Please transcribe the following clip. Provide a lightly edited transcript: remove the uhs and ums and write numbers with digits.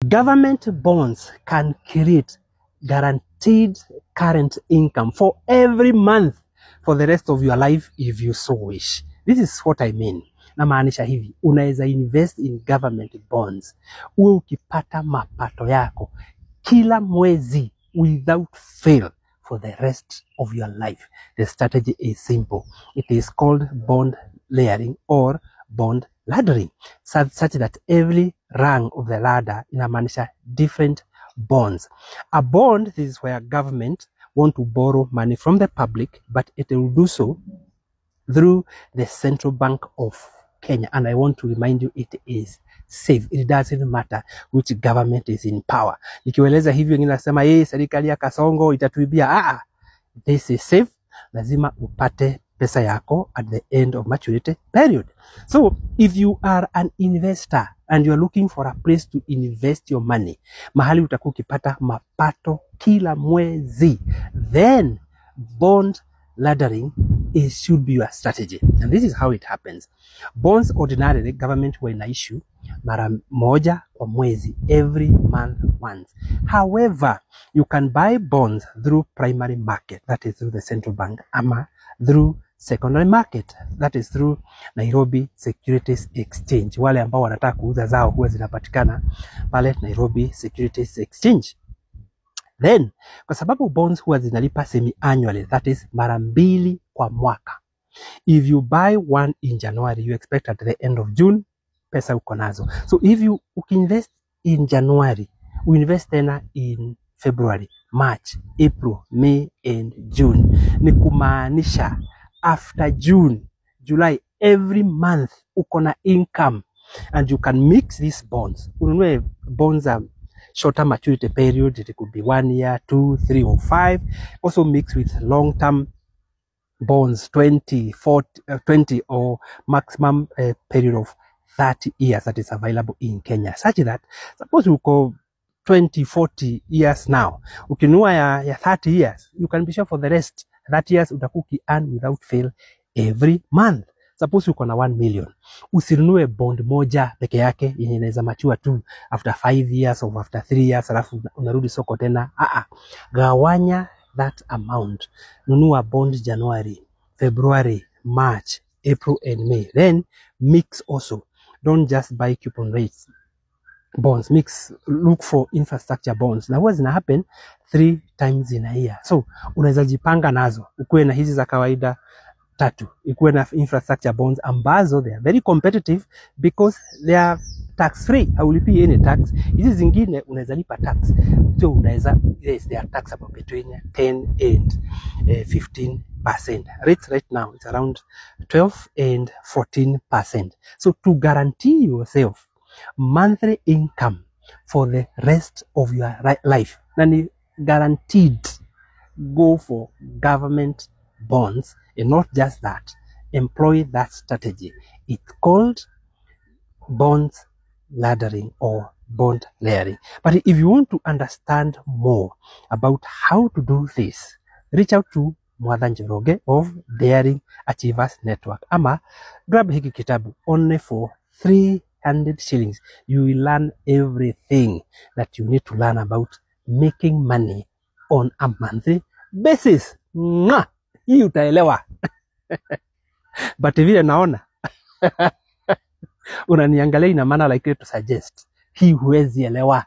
Government bonds can create guaranteed current income for every month for the rest of your life if you so wish. This is what I mean. Namaanisha hivi, unaweza invest in government bonds uwe ukipata mapato yako kila mwezi without fail for the rest of your life. The strategy is simple. It is called bond layering or bond laddering, such that every rung of the ladder inamaanisha different bonds. A bond, this is where government want to borrow money from the public, but it will do so through the Central Bank of Kenya. And I want to remind you, it is safe. It doesn't matter which government is in power. Nikiweleza hivyo wengine nasema serikali ya Kasongo itatuibia. This is safe. Lazima upate pesa yako at the end of maturity period. So if you are an investor and you are looking for a place to invest your money, mahali utakuwa ukipata mapato kila mwezi, then bond laddering should be your strategy. And this is how it happens. Bonds ordinarily government will issue mara moja kwa mwezi, every month once. However, you can buy bonds through primary market, that is through the central bank, ama through secondary market, that is through Nairobi Securities Exchange. Wale ambao wanataka kuuza zao huwa zinapatikana pale Nairobi Securities Exchange. Then, kwa sababu bonds huwa zinalipa semi-annually, that is mara mbili kwa mwaka. If you buy one in January, you expect at the end of June, pesa uko nazo. So if you invest in January, you invest tena in February, March, April, May, and June. Ni kumaanisha after June, July, every month uko na income, and you can mix these bonds. Ununue bonds are shorter maturity period. It could be 1 year, 2, 3, or 5. Also mix with long-term bonds, 20, 40, 20 or maximum period of 30 years that is available in Kenya. Such that, suppose you go 20, 40 years now, ukinua ya 30 years, you can be sure for the rest 30 years utakuki earn without fail every month. Suppose uko na 1 million. Usinunue bond moja peke yake yenye inaweza mature tu after 5 years or after 3 years alafu unarudi soko tena. Gawanya that amount. Nunua bond January, February, March, April and May. Then mix also. Don't just buy coupon rates bonds. Mix, look for infrastructure bonds. Na huwa zina happen 3 times in a year. So unaweza jipanga nazo. Ukuwe na hizi za kawaida 3. Ikuwe na infrastructure bonds ambazo they are very competitive because they are tax free. Haulipi any tax. Hizi zingine unaweza lipa tax. So unaweza, yes, they are taxable between 10 and 15%. Rates right now it's around 12 and 14%. So to guarantee yourself monthly income for the rest of your life, nani guaranteed, go for government bonds. And not just that, employ that strategy. It's called bonds laddering or bond layering. But if you want to understand more about how to do this, reach out to Mwatha Njoroge of Daring Achievers Network. Ama grab hiki kitabu only for 300 shillings. You will learn everything that you need to learn about making money on a monthly basis. Mwah! Hii utaelewa. But vile naona unaniangalia ina maana like to suggest hii huwezi elewa.